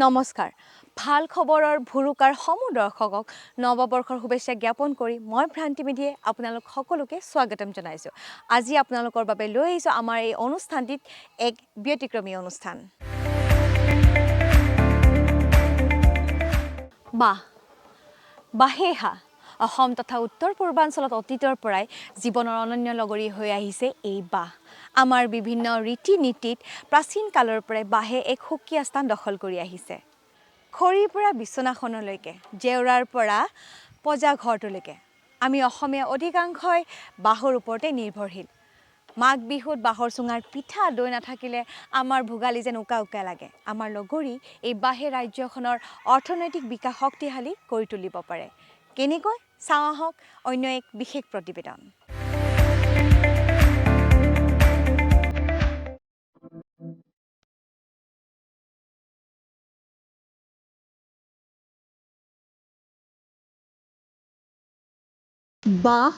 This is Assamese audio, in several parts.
নমস্কাৰ। ভাল খবৰৰ ভুৰুকাৰ সমূহ দৰ্শকক নৱবৰ্ষৰ শুভেচ্ছা জ্ঞাপন কৰি মই ভ্ৰান্তি মেধিয়ে আপোনালোক সকলোকে স্বাগতম জনাইছোঁ। আজি আপোনালোকৰ বাবে লৈ আহিছোঁ আমাৰ এই অনুষ্ঠানটিত এক ব্যতিক্ৰমী অনুষ্ঠান। বাহ বাহেহা অসম তথা উত্তৰ পূৰ্বাঞ্চলত অতীতৰ পৰাই জীৱনৰ অনন্য লগৰী হৈ আহিছে এই বাঁহ। আমাৰ বিভিন্ন ৰীতি নীতিত প্ৰাচীন কালৰ পৰাই বাঁহে এক সুকীয়া স্থান দখল কৰি আহিছে। খৰিৰ পৰা বিচনাখনলৈকে, জেওৰাৰ পৰা পজা ঘৰটোলৈকে আমি অসমীয়া অধিকাংশই বাঁহৰ ওপৰতে নিৰ্ভৰশীল। মাঘ বিহুত বাঁহৰ চুঙাৰ পিঠা দৈ নাথাকিলে আমাৰ ভোগালী যেন উকা উকা লাগে। আমাৰ লগৰী এই বাঁহে ৰাজ্যখনৰ অৰ্থনৈতিক বিকাশ শক্তিশালী কৰি তুলিব পাৰে। কেনেকৈ চাওঁ আহক অন্য এক বিশেষ প্ৰতিবেদন। বাঁহ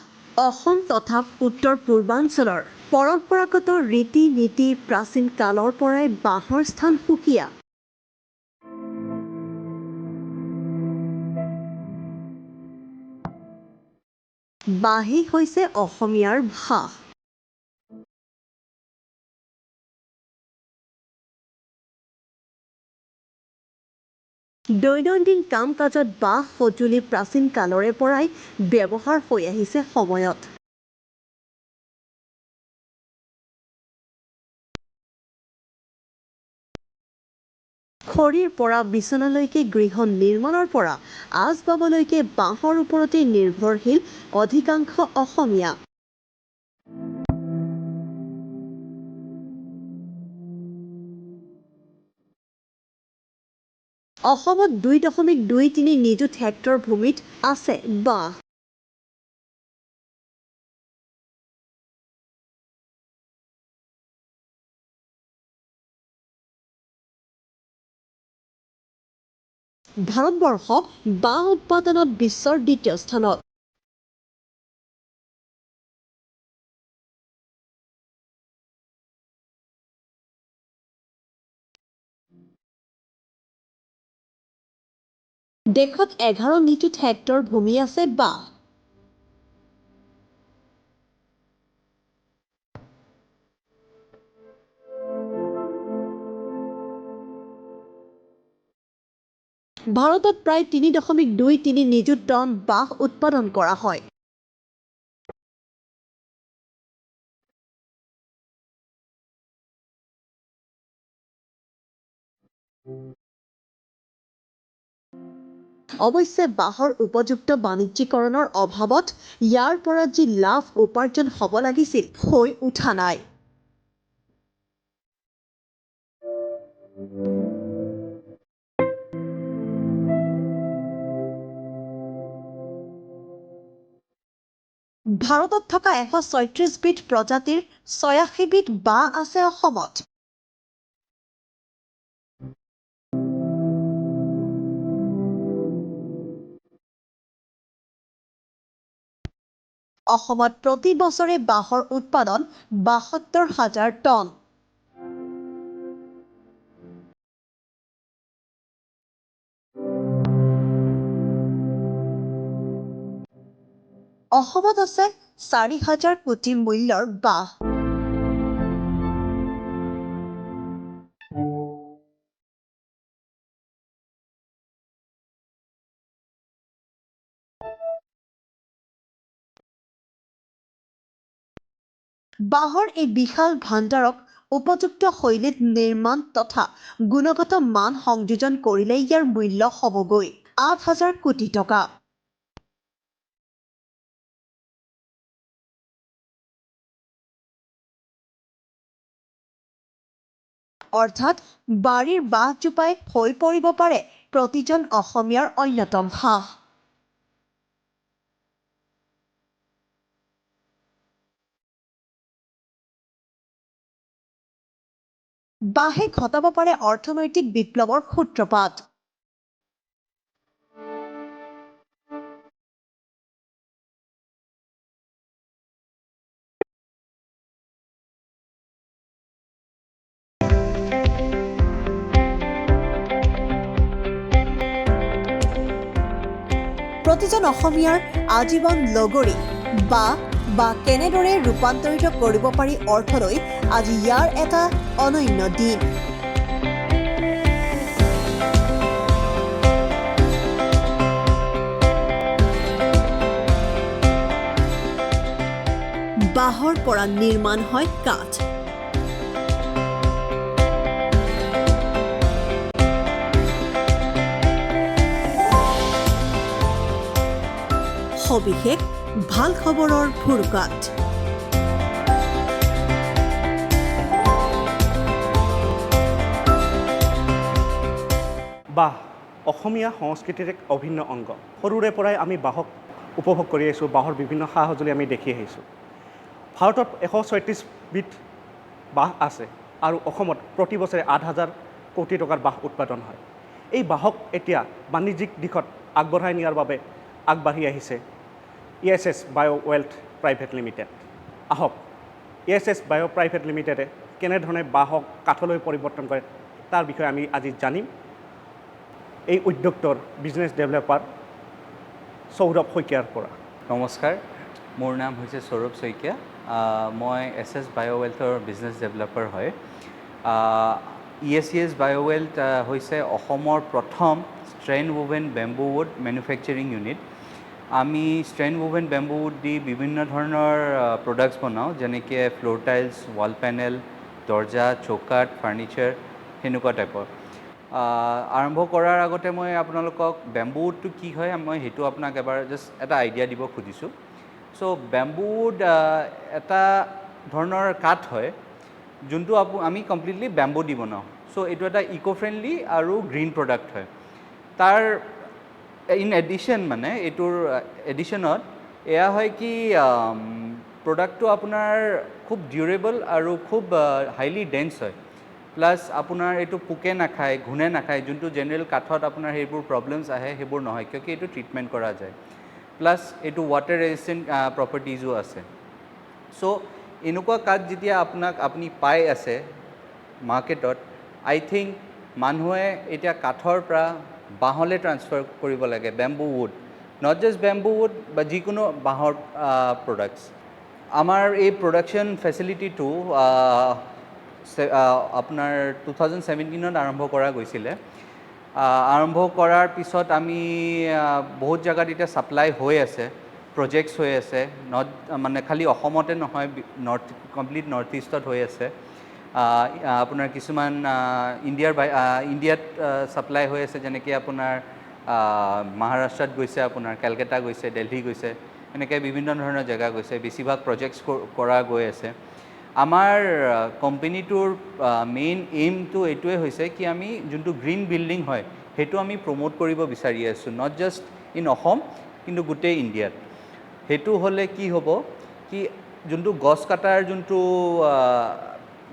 অসম তথা উত্তৰ পূৰ্বাঞ্চলৰ পৰম্পৰাগত ৰীতি নীতি প্ৰাচীন কালৰ পৰাই বাঁহৰ স্থান সুকীয়া। বাঁহেই হৈছে অসমীয়াৰ ভাষ। দৈনন্দিন কাম কাজত বাঁহ সঁজুলি প্ৰাচীন কালৰে পৰাই ব্যৱহাৰ হৈ আহিছে সময়ত। খৰিৰ পৰা বিচনালৈকে, গৃহ নিৰ্মাণৰ পৰা আচবাবলৈকে বাঁহৰ ওপৰতেই নিৰ্ভৰশীল অধিকাংশ অসমীয়া। অসমত 2.23 নিযুত হেক্টৰ ভূমিত আছে বাঁহ। ভাৰতবৰ্ষ বাঁহ উৎপাদনত বিশ্বৰ দ্বিতীয় স্থানত। দেশত 11 নিযুত হেক্টৰ ভূমি আছে বাঁহ। ভাৰতত প্ৰায় 3.23 নিযুত টন বাঁহ উৎপাদন কৰা হয়। অৱশ্যে বাঁহৰ উপযুক্ত বাণিজ্যিকৰণৰ অভাৱত ইয়াৰ পৰা যি লাভ উপাৰ্জন হ'ব লাগিছিল হৈ উঠা নাই। ভাৰতত থকা 136বিধ প্ৰজাতিৰ 86বিধ বাঁহ আছে অসমত। অসমত প্ৰতি বছৰে বাঁহৰ উৎপাদন 72 হাজাৰ টন। অসমত আছে 4 হাজাৰ কোটি মূল্যৰ বাঁহ। বাঁহৰ এই বিশাল ভাণ্ডাৰক উপযুক্ত শৈলীত নিৰ্মাণ তথা গুণগত মান সংযোজন কৰিলে ইয়াৰ মূল্য হ'বগৈ 8 হাজাৰ কোটি টকা। অৰ্থাৎ বাৰীৰ বাঁহজোপাই হৈ পৰিব পাৰে প্ৰতিজন অসমীয়াৰ অন্যতম সাহ। বাঁহে ঘটাব পাৰে অৰ্থনৈতিক বিপ্লৱৰ সূত্ৰপাত। প্ৰতিজন অসমীয়াৰ আজীৱন লগৰী বাঁহ বা কেনেদৰে ৰূপান্তৰিত কৰিব পাৰি অৰ্থলৈ, আজি ইয়াৰ এটা অনন্য দিন। বাঁহৰ পৰা নিৰ্মাণ হয় কাঠ। সবিশেষ ভাল খবৰৰ ভুৰুকাত। বাঁহ অসমীয়া সংস্কৃতিৰ এক অভিন্ন অংগ। সৰুৰে পৰাই আমি বাঁহক উপভোগ কৰি আহিছোঁ। বাঁহৰ বিভিন্ন সা সঁজুলি আমি দেখি আহিছোঁ। ভাৰতত 136বিধ বাঁহ আছে আৰু অসমত প্ৰতি বছৰে 8 হাজাৰ কোটি টকাৰ বাঁহ উৎপাদন হয়। এই বাঁহক এতিয়া বাণিজ্যিক দিশত আগবঢ়াই নিয়াৰ বাবে আগবাঢ়ি আহিছে ই এছ এছ বায়' ৱেল্থ প্ৰাইভেট লিমিটেড। আহক, ই এছ এছ বায়' প্ৰাইভেট লিমিটেডে কেনেধৰণে বাঁহক কাঠলৈ পৰিৱৰ্তন কৰে, তাৰ বিষয়ে আমি আজি জানিম এই উদ্যোগটোৰ বিজনেছ ডেভেলপাৰ সৌৰভ শইকীয়াৰ পৰা। নমস্কাৰ, মোৰ নাম হৈছে সৌৰভ শইকীয়া। মই এছ এছ বায়'ৱেল্থৰ বিজনেছ ডেভেলপাৰ হয়। ই এছ বায়'ৱেল্থ হৈছে অসমৰ প্ৰথম strand woven bamboo wood manufacturing unit। আমি ষ্ট্ৰেণ্ড ৱুভেন বেম্বু উড দি বিভিন্ন ধৰণৰ প্ৰডাক্টছ বনাওঁ, যেনেকৈ ফ্ল'ৰ টাইলছ, ৱাল পেনেল, দৰ্জা, চৌকাঠ, ফাৰ্নিচাৰ, সেনেকুৱা টাইপৰ। আৰম্ভ কৰাৰ আগতে মই আপোনালোকক বেম্বু উডটো কি হয়, মই সেইটো আপোনাক এবাৰ জাষ্ট এটা আইডিয়া দিব খুজিছোঁ। চ' বেম্বু উড এটা ধৰণৰ কাঠ হয়, যোনটো আমি কমপ্লিটলি বেম্বু দি বনাওঁ। চ' এইটো এটা ইক' ফ্ৰেণ্ডলি আৰু গ্ৰীণ প্ৰডাক্ট হয়। তাৰ ইন এডিশ্যন, মানে এইটোৰ এডিশ্যনত এয়া হয় কি প্ৰডাক্টটো আপোনাৰ খুব ডিউৰেবল আৰু খুব হাইলি ডেন্স হয়। প্লাছ আপোনাৰ এইটো পোকে নাখায়, ঘূণে নাখায়। যোনটো জেনেৰেল কাঠত আপোনাৰ সেইবোৰ প্ৰব্লেমছ আহে, সেইবোৰ নহয়, কিয় এইটো ট্ৰিটমেণ্ট কৰা যায়। প্লাছ এইটো ৱাটাৰ ৰেজিষ্টেণ্ট প্ৰপাৰ্টিজো আছে। চ' এনেকুৱা কাঠ যেতিয়া আপুনি পাই আছে মাৰ্কেটত, আই থিংক মানুহে এতিয়া কাঠৰ পৰা বাঁহলৈ ট্ৰান্সফাৰ কৰিব লাগে, bamboo wood, not just bamboo wood বা যিকোনো বাঁহৰ প্ৰডাক্টছ। আমাৰ এই প্ৰডাকশ্যন ফেচিলিটিটো আপোনাৰ 2017ত আৰম্ভ কৰা গৈছিলে। আৰম্ভ কৰাৰ পিছত আমি বহুত জেগাত এতিয়া ছাপ্লাই হৈ আছে, প্ৰজেক্টছ হৈ আছে। Not মানে খালি অসমতে নহয়, কমপ্লিট নৰ্থ ইষ্টত হৈ আছে। আপোনাৰ কিছুমান ইণ্ডিয়াত ছাপ্লাই হৈ আছে, যেনেকৈ আপোনাৰ মহাৰাষ্ট্ৰত গৈছে, আপোনাৰ কেলকাতা গৈছে, দেলহি গৈছে, এনেকৈ বিভিন্ন ধৰণৰ জেগা গৈছে। বেছিভাগ প্ৰজেক্টছ কৰা গৈ আছে। আমাৰ কোম্পেনীটোৰ মেইন এইমটো এইটোৱে হৈছে কি আমি যোনটো গ্ৰীণ বিল্ডিং হয়, সেইটো আমি প্ৰম'ট কৰিব বিচাৰি আছোঁ, not just in Assam, কিন্তু গোটেই ইণ্ডিয়াত। সেইটো হ'লে কি হ'ব কি যোনটো গছ কটাৰ যোনটো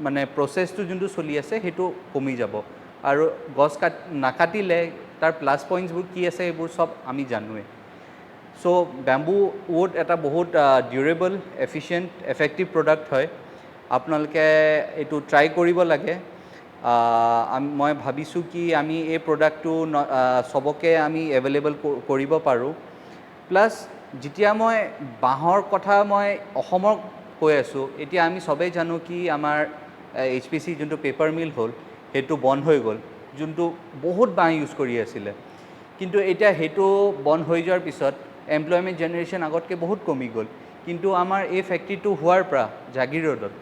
মানে প্ৰচেছটো যোনটো চলি আছে, সেইটো কমি যাব। আৰু গছ নাকাটিলে তাৰ প্লাছ পইণ্টছবোৰ কি আছে, সেইবোৰ চব আমি জানোৱেই। চ' বেম্বু উড এটা বহুত ডিউৰেবল, এফিচিয়েণ্ট, এফেক্টিভ প্ৰডাক্ট হয়। আপোনালোকে এইটো ট্ৰাই কৰিব লাগে। মই ভাবিছোঁ কি আমি এই প্ৰডাক্টটো চবকে আমি এভেইলেবল কৰিব পাৰোঁ। প্লাছ যেতিয়া মই বাঁহৰ কথা মই অসমৰ কৈ আছোঁ, এতিয়া আমি চবেই জানো কি আমাৰ এইচপিচি যোনটো পেপাৰ মিল হ'ল, সেইটো বন্ধ হৈ গ'ল, যোনটো বহুত বাঁহ ইউজ কৰি আছিলে। কিন্তু এতিয়া সেইটো বন্ধ হৈ যোৱাৰ পিছত এমপ্লয়মেণ্ট জেনেৰেশ্যন আগতকৈ বহুত কমি গ'ল। কিন্তু আমাৰ এই ফেক্টৰীটো হোৱাৰ পৰা জাগিৰোডত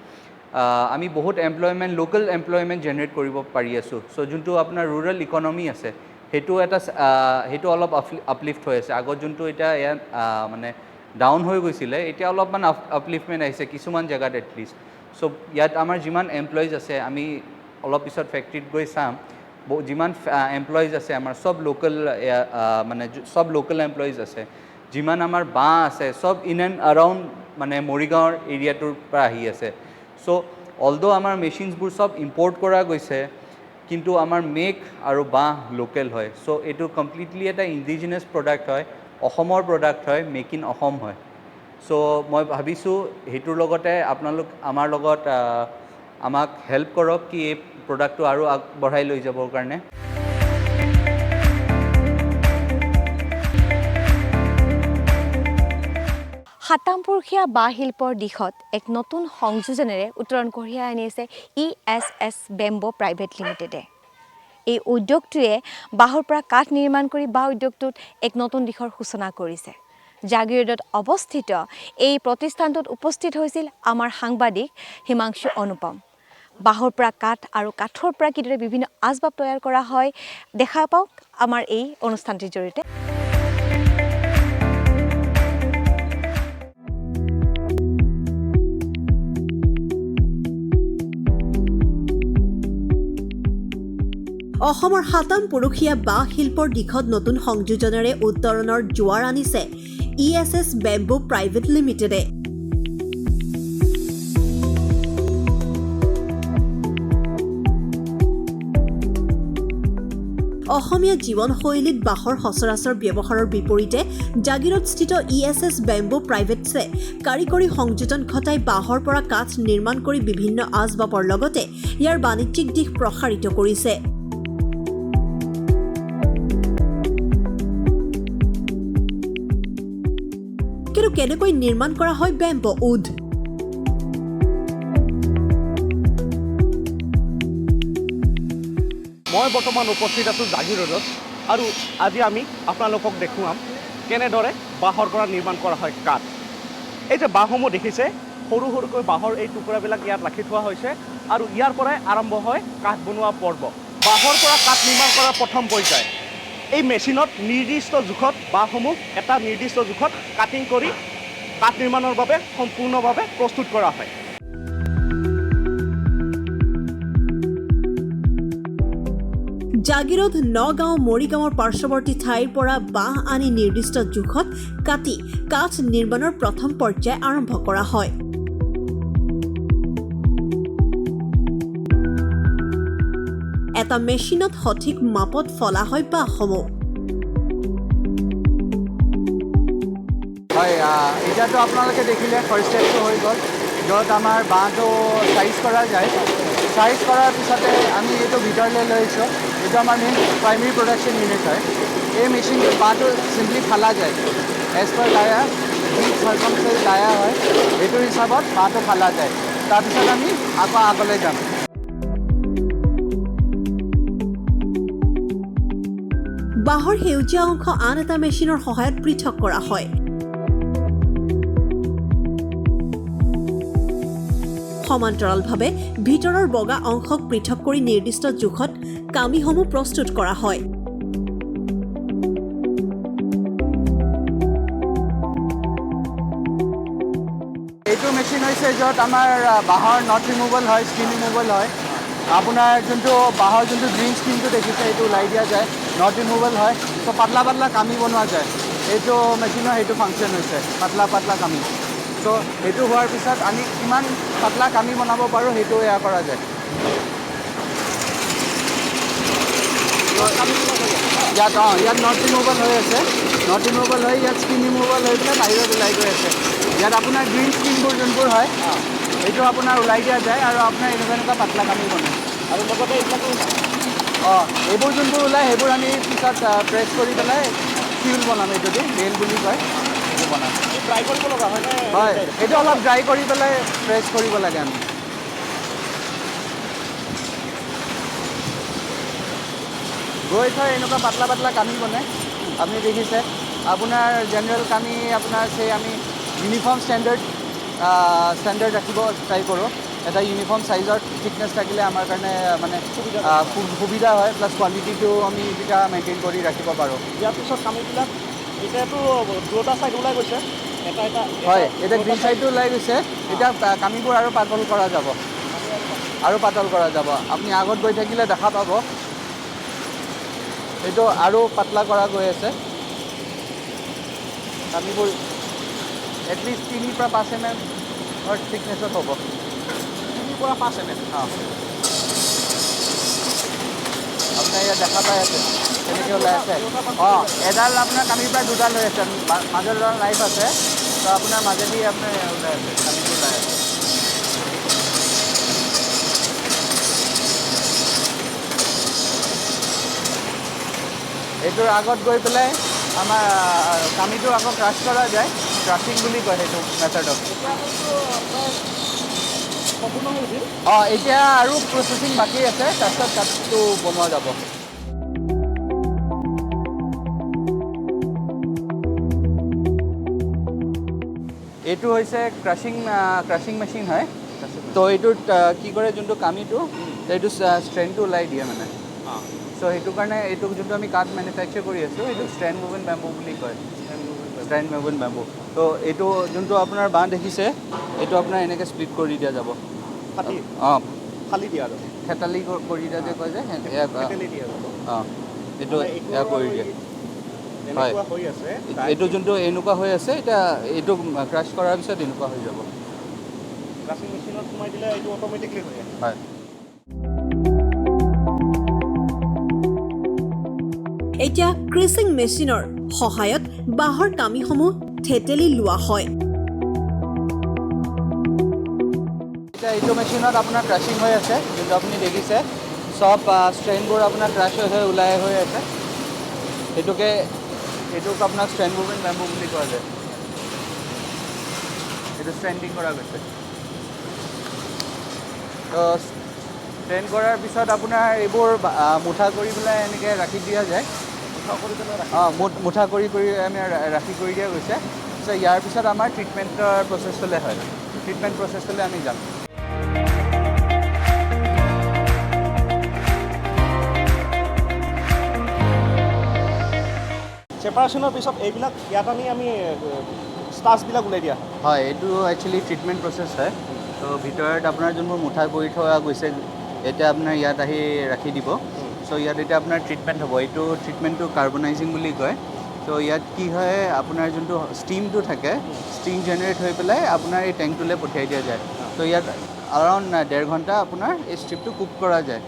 আমি বহুত এমপ্লয়মেণ্ট, লোকেল এমপ্লয়মেণ্ট জেনেৰেট কৰিব পাৰি আছোঁ। চ' যোনটো আপোনাৰ ৰুৰেল ইকনমি আছে, সেইটো অলপ আপলিফ্ট হৈ আছে। আগত যোনটো এতিয়া ইয়াত মানে ডাউন হৈ গৈছিলে, এতিয়া অলপমান আপলিফ্টমেণ্ট আহিছে কিছুমান জেগাত এটলিষ্ট। চ' ইয়াত আমাৰ যিমান এমপ্লয়িজ আছে, আমি অলপ পিছত ফেক্টৰীত গৈ চাম, যিমান এমপ্লয়িজ আছে আমাৰ চব লোকেল, মানে চব লোকেল এমপ্লয়িজ আছে। যিমান আমাৰ বাঁহ আছে, চব ইন এণ্ড এৰাউণ্ড মানে মৰিগাঁৱৰ এৰিয়াটোৰ পৰা আহি আছে। চ' অলদ' আমাৰ মেচিনছবোৰ চব ইম্পৰ্ট কৰা গৈছে, কিন্তু আমাৰ মেক আৰু বাঁহ লোকেল হয়। চ' এইটো কমপ্লিটলি এটা ইণ্ডিজিনাছ প্ৰডাক্ট হয়, অসমৰ প্ৰডাক্ট হয়, মেক ইন অসম হয়। চ' মই ভাবিছোঁ সেইটোৰ লগতে আপোনালোক আমাৰ লগত আমাক হেল্প কৰক কি এই প্ৰডাক্টটো আৰু আগবঢ়াই লৈ যাবৰ কাৰণে। সাতামপুৰুষীয়া বাঁহ শিল্পৰ দিশত এক নতুন সংযোজনেৰে উত্তৰণ কঢ়িয়াই আনিছে ইএছএছ বেম্বো প্ৰাইভেট লিমিটেডে। এই উদ্যোগটোৱে বাঁহৰ পৰা কাঠ নিৰ্মাণ কৰি বাঁহ উদ্যোগটোত এক নতুন দিশৰ সূচনা কৰিছে। জাগিৰোডত অৱস্থিত এই প্ৰতিষ্ঠানটোত উপস্থিত হৈছিল আমাৰ সাংবাদিক হিমাংশু অনুপম। বাঁহৰ পৰা কাঠ আৰু কাঠৰ পৰা কিদৰে বিভিন্ন আচবাব তৈয়াৰ কৰা হয় দেখা পাওক আমাৰ এই অনুষ্ঠানটিৰ জৰিয়তে। অসমৰ সাতামপুৰুষীয়া বাঁহ শিল্পৰ দিশত নতুন সংযোজনেৰে উত্তৰণৰ জোৱাৰ আনিছে ইএছএছ বেম্বো প্ৰাইভেট লিমিটেডে। অসমীয়া জীৱনশৈলীত বাঁহৰ সচৰাচৰ ব্যৱহাৰৰ বিপৰীতে জাগিৰোডস্থিত ইএছএছ বেম্বো প্ৰাইভেটছে কাৰিকৰী সংযোজন ঘটাই বাঁহৰ পৰা কাঠ নিৰ্মাণ কৰি বিভিন্ন আচবাবৰ লগতে ইয়াৰ বাণিজ্যিক দিশ প্ৰসাৰিত কৰিছে। কিন্তু কেনেকৈ নিৰ্মাণ কৰা হয় বেম্বো উড? মই বৰ্তমান উপস্থিত আছোঁ জাগিৰোডত আৰু আজি আমি আপোনালোকক দেখুৱাম কেনেদৰে বাঁহৰ পৰা নিৰ্মাণ কৰা হয় কাঠ। এই যে বাঁহসমূহ দেখিছে, সৰু সৰুকৈ বাঁহৰ এই টুকুৰাবিলাক ইয়াত ৰাখি থোৱা হৈছে আৰু ইয়াৰ পৰাই আৰম্ভ হয় কাঠ বনোৱা পৰ্ব। বাঁহৰ পৰা কাঠ নিৰ্মাণ কৰাৰ প্ৰথম পৰ্যায়, এই মেচিনত নিৰ্দিষ্ট জোখত বাঁহসমূহ এটা নিৰ্দিষ্ট জোখত কাটিং কৰি কাঠ নিৰ্মাণৰ বাবে সম্পূৰ্ণভাৱে প্ৰস্তুত কৰা হয়। জাগিৰোড, নগাঁও, মৰিগাঁৱৰ পাৰ্শ্বৱৰ্তী ঠাইৰ পৰা বাঁহ আনি নিৰ্দিষ্ট জোখত কাটি কাঠ নিৰ্মাণৰ প্ৰথম পৰ্যায় আৰম্ভ কৰা হয়। এটা মেচিনত সঠিক মাপত ফলা হয় বাঁহসমূহ। হয়, এতিয়াতো আপোনালোকে দেখিলে ফাৰ্ষ্ট ষ্টেপটো হৈ গ'ল, য'ত আমাৰ বাঁহটো চাইজ কৰা যায়। চাইজ কৰাৰ পিছতে আমি এইটো ভিতৰলৈ লৈ আহিছোঁ। এইটো আমাৰ মেইন প্ৰাইমেৰী প্ৰডাকশ্যন ইউনিট হয়। এই মেচিনটোত বাঁহটো চিম্পলি ফালা যায়, এজ পাৰ ডায়া, যি চাৰ্কামষ্টেঞ্চ ডায়া হয় সেইটো হিচাপত বাঁহটো ফালা যায়। তাৰপিছত আমি আকৌ আগলৈ যাম। বাঁহৰ সেউজীয়া অংশ আন এটা মেচিনৰ সহায়ত পৃথক কৰা হয়। সমান্তৰালভাৱে ভিতৰৰ বগা অংশক পৃথক কৰি নিৰ্দিষ্ট জোখত কামিসমূহ প্ৰস্তুত কৰা হয়। এইটো মেচিন হৈছে য'ত আমাৰ বাঁহৰ not removal হয়, স্কিন ৰিমুভেল হয়। আপোনাৰ যোনটো বাঁহৰ যোনটো গ্ৰীণ স্কিনটো দেখিছে এইটো ওলাই দিয়া যায়, not removal হয়। ত' পাতলা পাতলা কামি বনোৱা যায়। এইটো মেচিনৰ সেইটো ফাংচন হৈছে পাতলা পাতলা কামি। চ' সেইটো হোৱাৰ পিছত আমি কিমান পাতলা কামি বনাব পাৰোঁ সেইটো এয়া কৰা যায়। ইয়াত not removal হৈ আছে, not removal হৈ ইয়াত স্কিন ৰিমুভেল হৈ পেলাই বাহিৰত ওলাই গৈ আছে। ইয়াত আপোনাৰ গ্ৰীণ স্কিনবোৰ যোনবোৰ হয় সেইটো আপোনাৰ ওলাই দিয়া যায় আৰু আপোনাৰ এনেকুৱা এনেকুৱা পাতলা কামি বনায়। আৰু লগতে এইবিলাকো এইবোৰ যোনবোৰ ওলায় সেইবোৰ আমি পিছত প্ৰেছ কৰি পেলাই ফিউল বনাম। এইটো দি মেইল বুলি কয়, সেইটো বনাম। ড্ৰাই কৰিব লগা হয় নে? হয়, সেইটো অলপ ড্ৰাই কৰি পেলাই প্ৰেছ কৰিব লাগে আমি। গৈ থৈ এনেকুৱা পাতলা পাতলা কামি বনে, আপুনি দেখিছে। আপোনাৰ জেনেৰেল কামি আপোনাৰ সেই আমি ইউনিফৰ্ম ষ্টেণ্ডাৰ্ড ৰাখিব ট্ৰাই কৰোঁ। এটা ইউনিফৰ্ম চাইজৰ থিকনেছ থাকিলে আমাৰ কাৰণে মানে সুবিধা হয়, প্লাছ কোৱালিটিটো আমি তেতিয়া মেইনটেইন কৰি ৰাখিব পাৰোঁ। ইয়াৰ পিছত কামিবিলাক এতিয়াতো দুটা ছাইড ওলাই গৈছে, এটা এটা হয়, এতিয়া গ্ৰীণ ছাইডটো ওলাই গৈছে। এতিয়া কামিবোৰ আৰু পাতল কৰা যাব, আৰু পাতল কৰা যাব। আপুনি আগত গৈ থাকিলে দেখা পাব এইটো আৰু পাতলা কৰা গৈ আছে। কামিবোৰ এটলিষ্ট 3 পৰা 5 এম এমৰ থিকনেছত হ'ব। 3 পৰা 5 এম এম। অঁ, আপোনাৰ ইয়াত দেখা পাই আছে কেনেকৈ ওলাই আছে। অঁ, এডাল আপোনাৰ কামিৰ পৰা দুডাল হৈ আছে, মাজত এডাল নাইফ আছে, তো আপোনাৰ মাজেদি আপোনাৰ ওলাই আছে, কামিটো ওলাই আছে। এইটোৰ আগত গৈ পেলাই আমাৰ কামিটো আকৌ ক্ৰাছ কৰা যায়। ক্ৰাছিং বুলি কয় সেইটো মেথডক। অঁ, এতিয়া আৰু প্ৰচেছিং বাকী আছে, তাৰপিছত কাঠটো বনোৱা যাব। এইটো হৈছে ক্ৰাছিং মেচিন হয়। তো এইটোত কি কৰে, যোনটো কামিটো এইটো ষ্ট্ৰেণ্ডটো ওলাই দিয়ে মানে। চ' সেইটো কাৰণে এইটো যোনটো আমি কাঠ মেনুফেকচাৰ কৰি আছোঁ, এইটো ষ্ট্ৰেণ্ড মুভেন বেম্বু বুলি কয়, ষ্ট্ৰেণ্ড মুভেন বেম্বু। তো এইটো যোনটো আপোনাৰ বাঁহ দেখিছে, এইটো আপোনাৰ এনেকৈ স্প্লিট কৰি দিয়া যাব। অঁ, ফালি দিয়া যাব, থেতালি কৰি দিয়া যে কয় যে, অঁ, এইটো এয়া কৰি দিয়ে। হয়, এইটো যোনটো এনেকুৱা হৈ আছে, এতিয়া এইটো ক্ৰাছ কৰাৰ পিছত এনেকুৱা হৈ যাব। ক্ৰাছিং মেচিনত সোমাই দিলে এইটো অট'মেটিকলি হৈ যায়। হয়। এতিয়া ক্ৰেচিং মেচিনৰ সহায়ত বাঁহৰ কামিসমূহ থেতেলি লোৱা হয়। এতিয়া এইটো মেচিনত আপোনাৰ ক্ৰাছিং হৈ আছে, যোনটো আপুনি দেখিছে চব ষ্ট্ৰেণ্ডবোৰ আপোনাৰ ক্ৰাছ হৈ হৈ ওলাই হৈ আছে। এইটোক আপোনাৰ ষ্ট্ৰেণ্ড মুভমেণ্ট বেম্বু বুলি কোৱা যায়। এইটো ষ্ট্ৰেণ্ডিং কৰা গৈছে। তো ষ্ট্ৰেণ্ড কৰাৰ পিছত আপোনাৰ এইবোৰ মুঠা কৰি পেলাই এনেকৈ ৰাখি দিয়া যায়। অঁ, মুঠা কৰি কৰি আমি ৰাখি কৰি দিয়া গৈছে। চ' ইয়াৰ পিছত আমাৰ ট্ৰিটমেণ্টৰ প্ৰচেছলৈ হয়, ট্ৰিটমেণ্ট প্ৰচেছলৈ আমি যাম। ছেপাৰেশ্যনৰ পিছত এইবিলাক ইয়াত আনি আমি ষ্টাৰ্চবিলাক ওলাই দিয়া হয়। এইটো একচুৱেলি ট্ৰিটমেণ্ট প্ৰচেছ হয়। ত' ভিতৰত আপোনাৰ যোনবোৰ মুঠা কৰি থোৱা গৈছে, এতিয়া আপোনাৰ ইয়াত আহি ৰাখি দিব। চ' ইয়াত এতিয়া আপোনাৰ ট্ৰিটমেণ্ট হ'ব। এইটো ট্ৰিটমেণ্টটো কাৰ্বনাইজিং বুলি কয়। ত' ইয়াত কি হয়, আপোনাৰ যোনটো ষ্টিমটো থাকে, ষ্টিম জেনেৰেট হৈ পেলাই আপোনাৰ এই টেংকটোলৈ পঠিয়াই দিয়া যায়। ত' ইয়াত এৰাউণ্ড 1.5 ঘণ্টা আপোনাৰ এই ষ্ট্ৰিপটো কুক কৰা যায়।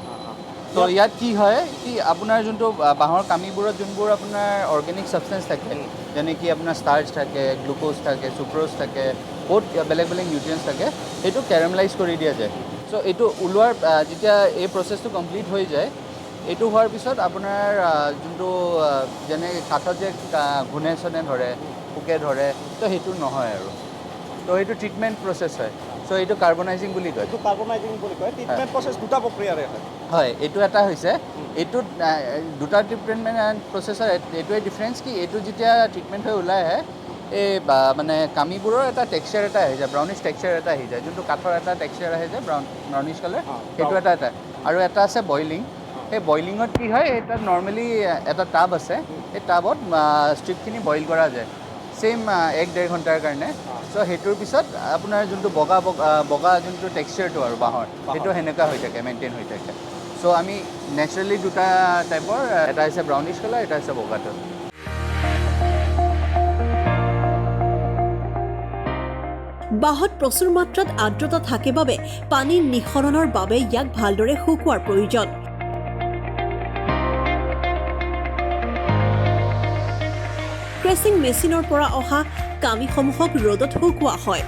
তো ইয়াত কি হয় কি আপোনাৰ যোনটো বাঁহৰ কামিবোৰত যোনবোৰ আপোনাৰ অৰ্গেনিক ছাবষ্টেঞ্চ থাকে, যেনে কি আপোনাৰ ষ্টাৰ্চ থাকে, গ্লুক'জ থাকে, চুক্ৰ'জ থাকে, বহুত বেলেগ বেলেগ নিউট্ৰিয়েণ্টছ থাকে, সেইটো কেৰামেলাইজ কৰি দিয়া যায়। চ' এইটো ওলোৱাৰ যেতিয়া এই প্ৰচেছটো কমপ্লিট হৈ যায়, এইটো হোৱাৰ পিছত আপোনাৰ যোনটো যেনে কাঠত যে ঘূণে চোনে ধৰে, পোকে ধৰে, তো সেইটো নহয় আৰু। তো এইটো ট্ৰিটমেণ্ট প্ৰচেছ হয়। চ' এইটো কাৰ্বনাইজিং বুলি কয়। এইটো কাৰ্বনাইজিং বুলি কয়। ট্ৰিটমেণ্ট প্ৰচেছ দুটা প্ৰক্ৰিয়াৰে হয়। হয়, এইটো এটা হৈছে, এইটোত দুটা ট্ৰিটমেণ্ট প্ৰচেছৰ এইটোৱে ডিফাৰেঞ্চ কি, এইটো যেতিয়া ট্ৰিটমেণ্ট হৈ ওলাই আহে, এই মানে কামিবোৰৰ এটা টেক্সচাৰ এটা আহি যায়, ব্ৰাউনিছ টেক্সচাৰ এটা আহি যায়, যোনটো কাঠৰ এটা টেক্সচাৰ আহি যায় ব্ৰাউনিছ কালাৰ, সেইটো এটা এটা। আৰু এটা আছে বইলিং। সেই বইলিঙত কি হয়, এটা নৰ্মেলি এটা টাব আছে, সেই টাবত ষ্ট্ৰিপখিনি বইল কৰা যায় ছেইম 1-1.5 ঘণ্টাৰ কাৰণে। চ' সেইটোৰ পিছত আপোনাৰ যোনটো বগা বগা যোনটো টেক্সচাৰটো আৰু বাঁহৰ, সেইটো সেনেকুৱা হৈ থাকে, মেইনটেইন হৈ থাকে। চ' আমি নেচাৰেলি দুটা টাইপৰ, এটা হৈছে ব্ৰাউনিছ কালাৰ, এটা হৈছে বগাটো। বাঁহত প্ৰচুৰ মাত্ৰাত আৰ্দ্ৰতা থাকে বাবে পানীৰ নিঃসৰণৰ বাবে ইয়াক ভালদৰে শুকোৱাৰ প্ৰয়োজন। ক্ৰেচিং মেচিনৰ পৰা অহা কামিসমূহক ৰ'দত শুকোৱা হয়।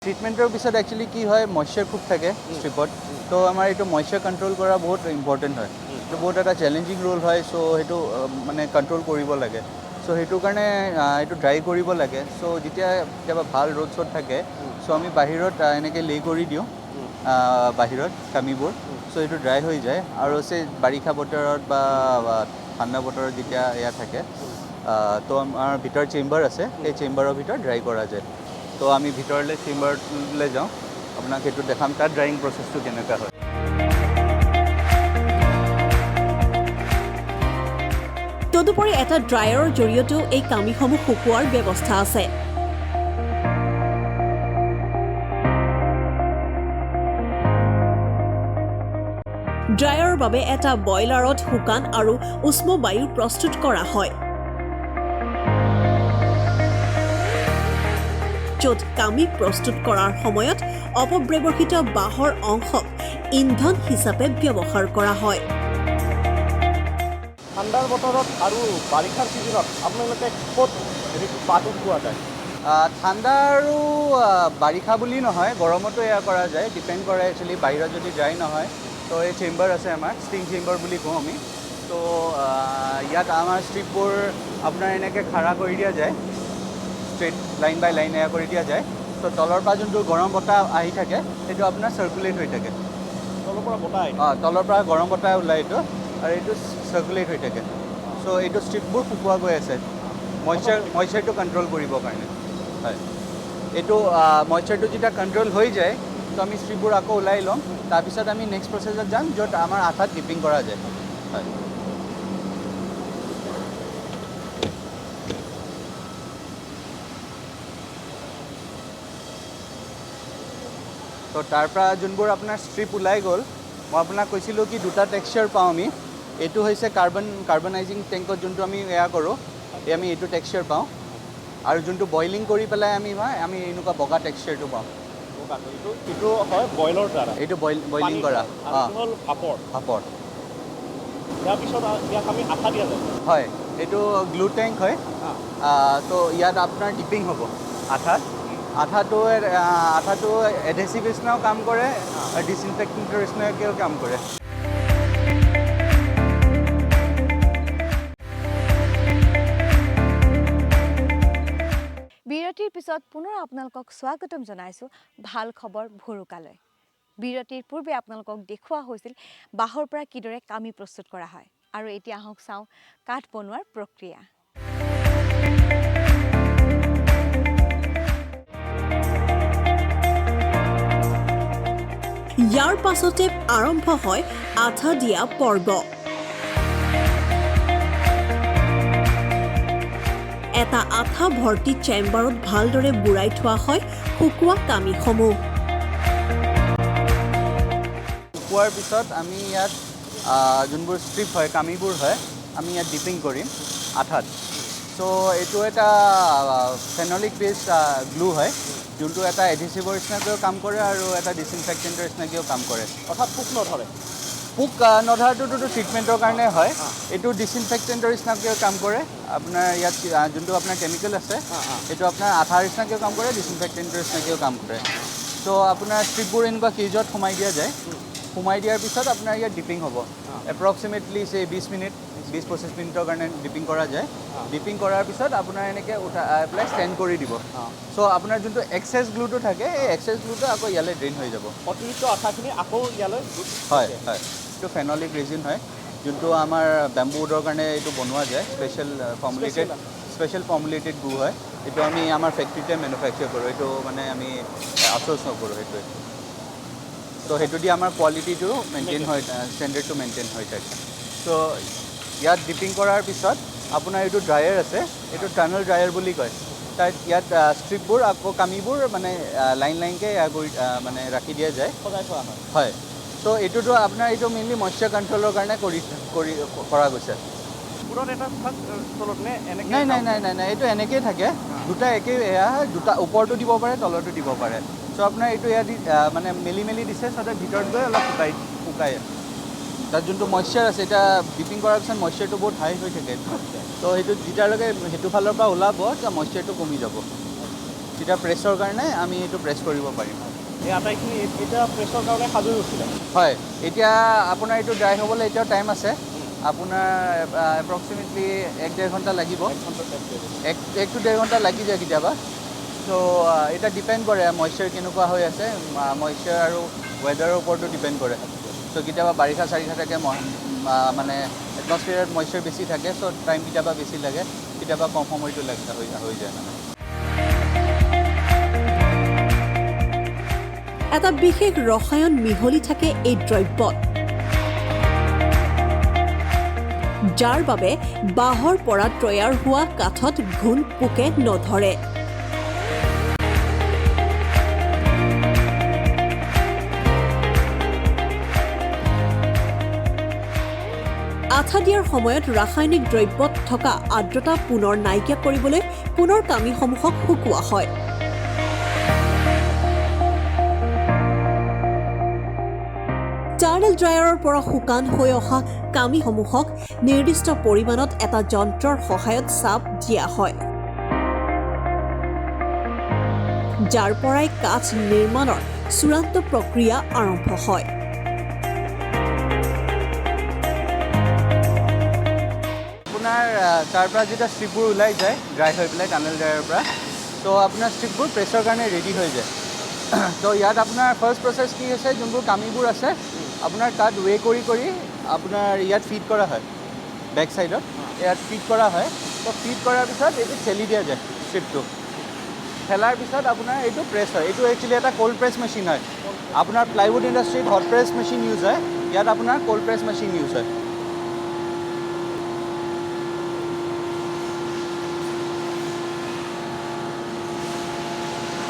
ট্ৰিটমেণ্টৰ পিছত একচুৱেলি কি হয়, মইশ্চাৰ খুব থাকে ষ্ট্ৰিপত, তো আমাৰ এইটো মইশ্চাৰ কণ্ট্ৰল কৰা বহুত ইম্পৰ্টেণ্ট হয়। এইটো বহুত এটা চেলেঞ্জিং ৰোল হয়। চ' সেইটো মানে কণ্ট্ৰল কৰিব লাগে। চ' সেইটো কাৰণে এইটো ড্ৰাই কৰিব লাগে। চ' যেতিয়া কেতিয়াবা ভাল ৰ'দ চ'দ থাকে, চ' আমি বাহিৰত এনেকৈ লে কৰি দিওঁ বাহিৰত কামিবোৰ। চ' এইটো ড্ৰাই হৈ যায়। আৰু সেই বাৰিষা বতৰত বা ঠাণ্ডা বতৰত যেতিয়া এয়া থাকে, তো আমাৰ ভিতৰত চেম্বাৰ আছে, সেই চেম্বাৰৰ ভিতৰত ড্ৰাই কৰা যায়। তো আমি ভিতৰলৈ চেম্বাৰলৈ যাওঁ, আপোনাক সেইটো দেখাম তাত ড্ৰাইং প্ৰচেছটো কেনেকুৱা হয়। তদুপৰি এটা ড্ৰায়াৰৰ জৰিয়তেও এই কামিসমূহ শুকোৱাৰ ব্যৱস্থা আছে। ড্ৰায়াৰৰ বাবে এটা বইলাৰত শুকান আৰু উষ্ম বায়ু প্ৰস্তুত কৰা হয়, য'ত কামি প্ৰস্তুত কৰাৰ সময়ত অপব্যৱহৃত বাঁহৰ অংশক ইন্ধন হিচাপে ব্যৱহাৰ কৰা হয়। ঠাণ্ডাৰ বতৰত আৰু বাৰিষাৰ ছিজনত আপোনালোকে ক'ত বাঁহটো পোৱা যায়? ঠাণ্ডা আৰু বাৰিষা বুলি নহয়, গৰমতো এয়া কৰা যায়। ডিপেণ্ড কৰে একচুৱেলি, বাহিৰত যদি ড্ৰাই নহয়, তো এই চেম্বাৰ আছে আমাৰ, ষ্টিং চেম্বাৰ বুলি কওঁ আমি। ত' ইয়াত আমাৰ ষ্ট্ৰিপবোৰ আপোনাৰ এনেকৈ খাৰা কৰি দিয়া যায়, ষ্ট্ৰেইট লাইন বাই লাইন এয়া কৰি দিয়া যায়। ত' তলৰ পৰা যোনটো গৰম বতাহ আহি থাকে সেইটো আপোনাৰ চাৰ্কুলেট হৈ থাকে। তলৰ পৰা বতাহ আহি অঁ, তলৰ পৰা গৰম বতাহ ওলায় এইটো, আৰু এইটো চাৰ্কুলেট হৈ থাকে। চ' এইটো ষ্ট্ৰিপবোৰ শুকোৱা গৈ আছে মইশ্চাৰটো কণ্ট্ৰল কৰিবৰ কাৰণে। হয়, এইটো মইশ্চাৰটো যেতিয়া কণ্ট্ৰল হৈ যায় ত' আমি ষ্ট্ৰিপবোৰ আকৌ ওলাই ল'ম। তাৰপিছত আমি নেক্সট প্ৰচেছত যাম য'ত আমাৰ আঠাত ডিপিং কৰা যায়। হয়, ত' তাৰ পৰা যোনবোৰ আপোনাৰ ষ্ট্ৰিপ ওলাই গ'ল, মই আপোনাক কৈছিলোঁ কি দুটা টেক্সচাৰ পাওঁ আমি। এইটো হৈছে কাৰ্বনাইজিং টেংকত যোনটো আমি এয়া কৰোঁ, এই আমি এইটো টেক্সচাৰ পাওঁ। আৰু যোনটো বইলিং কৰি পেলাই আমি এনেকুৱা বগা টেক্সচাৰটো পাওঁ। বগাটো এইটো হয় বইলৰ দ্বাৰা। এইটো বইলিং কৰা। আৰু এইটো হ'ল ভাপৰ। ভাপৰ। ইয়াৰ পিছত ইয়াক আমি আঠা দিয়া যায়। হয়, এইটো গ্লু টেংক হয়। ত' ইয়াত আপোনাৰ ডিপিং হ'ব আঠাত। আঠাটো এডহেচিভ নিচিনাও কাম কৰে আৰু ডিছইনফেক্টেণ্টৰ নিচিনাকৈও কাম কৰে। বিৰতিৰ পিছত পুনৰ আপোনালোকক স্বাগতম জনাইছোঁ ভাল খবৰ ভুৰুকালৈ। বিৰতিৰ পূৰ্বে আপোনালোকক দেখুওৱা হৈছিল বাঁহৰ পৰা কিদৰে কামি প্ৰস্তুত কৰা হয়, আৰু এতিয়া আহক চাওঁ কাঠ বনোৱাৰ প্ৰক্ৰিয়া। ইয়াৰ পাছতে আৰম্ভ হয় আঠা দিয়া পৰ্ব। এটা আঠা ভৰ্তি চেম্বাৰত ভালদৰে বুৰাই থোৱা হয় শুকোৱা কামিসমূহ। শুকোৱাৰ পিছত আমি ইয়াত যোনবোৰ ষ্ট্ৰিপ হয়, কামিবোৰ হয়, আমি ইয়াত ডিপিং কৰিম আঠাত। চ' এইটো এটা ফেনলিক বেছ গ্লু হয়, যোনটো এটা এডহেচিভৰ নিচিনাকৈও কাম কৰে আৰু এটা ডিছইনফেক্টেণ্টৰ নিচিনাকৈও কাম কৰে। অৰ্থাৎ পোক নধৰে। পোক নধৰাটোতো ট্ৰিটমেণ্টৰ কাৰণে হয়, এইটো ডিছইনফেক্টেণ্টৰ নিচিনাকৈও কাম কৰে। আপোনাৰ ইয়াত যোনটো আপোনাৰ কেমিকেল আছে, সেইটো আপোনাৰ আঠাৰ নিচিনাকৈও কাম কৰে, ডিছইনফেক্টেণ্টৰ নিচিনাকৈও কাম কৰে। চ' আপোনাৰ ষ্ট্ৰিপবোৰ এনেকুৱা কেজত সোমাই দিয়া যায়। সোমাই দিয়াৰ পিছত আপোনাৰ ইয়াত ডিপিং হ'ব। এপ্ৰক্সিমেটলি সেই 20 মিনিট, 20-25 মিনিটৰ কাৰণে ডিপিং কৰা যায়। ডিপিং কৰাৰ পিছত আপোনাৰ এনেকৈ উঠা পেলাই ষ্টেণ্ড কৰি দিব। চ' আপোনাৰ যোনটো এক্সেছ গ্লুটো থাকে, এই এক্সেছ গ্লুটো আকৌ ইয়ালৈ ড্ৰেইন হৈ যাব। অতিৰিক্ত আঠাখিনি আকৌ ইয়ালৈ হয়, হয়, এইটো ফেনলিক ৰেজিন হয়, যোনটো আমাৰ বেম্বু উডৰ কাৰণে এইটো বনোৱা যায়। স্পেচিয়েল ফৰ্মুলেটেড গ্লু হয়। এইটো আমি আমাৰ ফেক্টৰীতে মেনুফেকচাৰ কৰোঁ, এইটো মানে আমি আউটচ'ৰ্চ নকৰোঁ সেইটোৱে। ত' সেইটো দি আমাৰ কোৱালিটিটো মেইনটেইন হৈ, ষ্টেণ্ডাৰ্ডটো মেইনটেইন হৈ থাকে। চ' ইয়াত ডিপিং কৰাৰ পিছত আপোনাৰ এইটো ড্ৰায়াৰ আছে, এইটো টাৰ্নেল ড্ৰায়াৰ বুলি কয়। তাত ইয়াত ষ্ট্ৰিপবোৰ আকৌ কামিবোৰ মানে লাইন লাইনকৈ এয়া কৰি মানে ৰাখি দিয়া যায়, সজাই থোৱা হয়। হয়, চ' এইটোতো আপোনাৰ এইটো মেইনলি মইশ্চাৰ কণ্ট্ৰলৰ কাৰণে কৰা গৈছে। ওপৰত এটা থাক, তলত নে এনেকে? নাই, নাই, নাই, নাই, নাই, এইটো এনেকেই থাকে। দুটা একেই এয়া হয়, দুটা ওপৰতো দিব পাৰে, তলতো দিব পাৰে। চ' আপোনাৰ এইটো এয়া দি মানে মেলি মেলি দিছে, চ' তাত ভিতৰত গৈ অলপ শুকাই। তাত যোনটো মইশ্চাৰ আছে, এতিয়া ডিপিং কৰাৰ পিছত মইশ্চাৰটো বহুত হাই হৈ থাকে। ত' সেইটো যেতিয়ালৈকে সেইটো ফালৰ পৰা ওলাব, তেতিয়া মইশ্চাৰটো কমি যাব। তেতিয়া প্ৰেছৰ কাৰণে আমি এইটো প্ৰেছ কৰিব পাৰিম। এই আটাইখিনি এতিয়া প্ৰেছৰ কাৰণে সাজু হৈ উঠিলে। হয়, এতিয়া আপোনাৰ এইটো ড্ৰাই হ'বলৈ এতিয়াও টাইম আছে। আপোনাৰ এপ্ৰক্সিমেটলি 1-1.5 ঘণ্টা লাগিব। এক টু ডেৰ ঘণ্টা লাগি যায় কেতিয়াবা। চ' এতিয়া ডিপেণ্ড কৰে মইশ্চাৰ কেনেকুৱা হৈ আছে, মইশ্চাৰ আৰু ৱেডাৰৰ ওপৰতো ডিপেণ্ড কৰে। চ' কেতিয়াবা বাৰিষা চাৰিষা থাকে, মানে এটমছফিয়াৰত মইশ্চাৰ বেছি থাকে, চ' টাইম কেতিয়াবা বেছি লাগে, কেতিয়াবা কম সময়টো হৈ যায় মানে। এটা বিশেষ ৰসায়ন মিহলি থাকে এই দ্ৰব্যত, যাৰ বাবে বাঁহৰ পৰা তৈয়াৰ হোৱা কাঠত ঘুণ পোকে নধৰে। আঠা দিয়াৰ সময়ত ৰাসায়নিক দ্ৰব্যত থকা আৰ্দ্ৰতা পুনৰ নাইকিয়া কৰিবলৈ পুনৰ কামিসমূহক শুকোৱা হয়। টাৰ্নেল ড্ৰায়াৰৰ পৰা শুকান হৈ অহা কামিসমূহক নিৰ্দিষ্ট পৰিমাণত এটা যন্ত্ৰৰ সহায়ত চাপ দিয়া হয়, যাৰ পৰাই কাঠ নিৰ্মাণৰ চূড়ান্ত প্ৰক্ৰিয়া আৰম্ভ হয়। তাৰ পৰা যেতিয়া ষ্ট্ৰিপবোৰ ওলাই যায় ড্ৰাই হৈ পেলাই টানেল ড্ৰায়াৰৰ পৰা, ত' আপোনাৰ ষ্ট্ৰিপবোৰ প্ৰেছৰ কাৰণে ৰেডি হৈ যায়। ত' ইয়াত আপোনাৰ ফাৰ্ষ্ট প্ৰচেছ কি হৈছে, যোনবোৰ কামিবোৰ আছে আপোনাৰ তাত ৱে কৰি কৰি আপোনাৰ ইয়াত ফিড কৰা হয়, বেক ছাইডত ইয়াত ফিড কৰা হয়। ত' ফিড কৰাৰ পিছত এইটো ঠেলি দিয়া যায় ষ্ট্ৰিপটো, ঠেলাৰ পিছত আপোনাৰ এইটো প্ৰেছ হয়। এইটো একচুৱেলি এটা ক'ল্ড প্ৰেছ মেচিন হয়। আপোনাৰ প্লাইউড ইণ্ডাষ্ট্ৰীত হট প্ৰেছ মেচিন ইউজ হয়, ইয়াত আপোনাৰ ক'ল্ড প্ৰেছ মেচিন ইউজ হয়।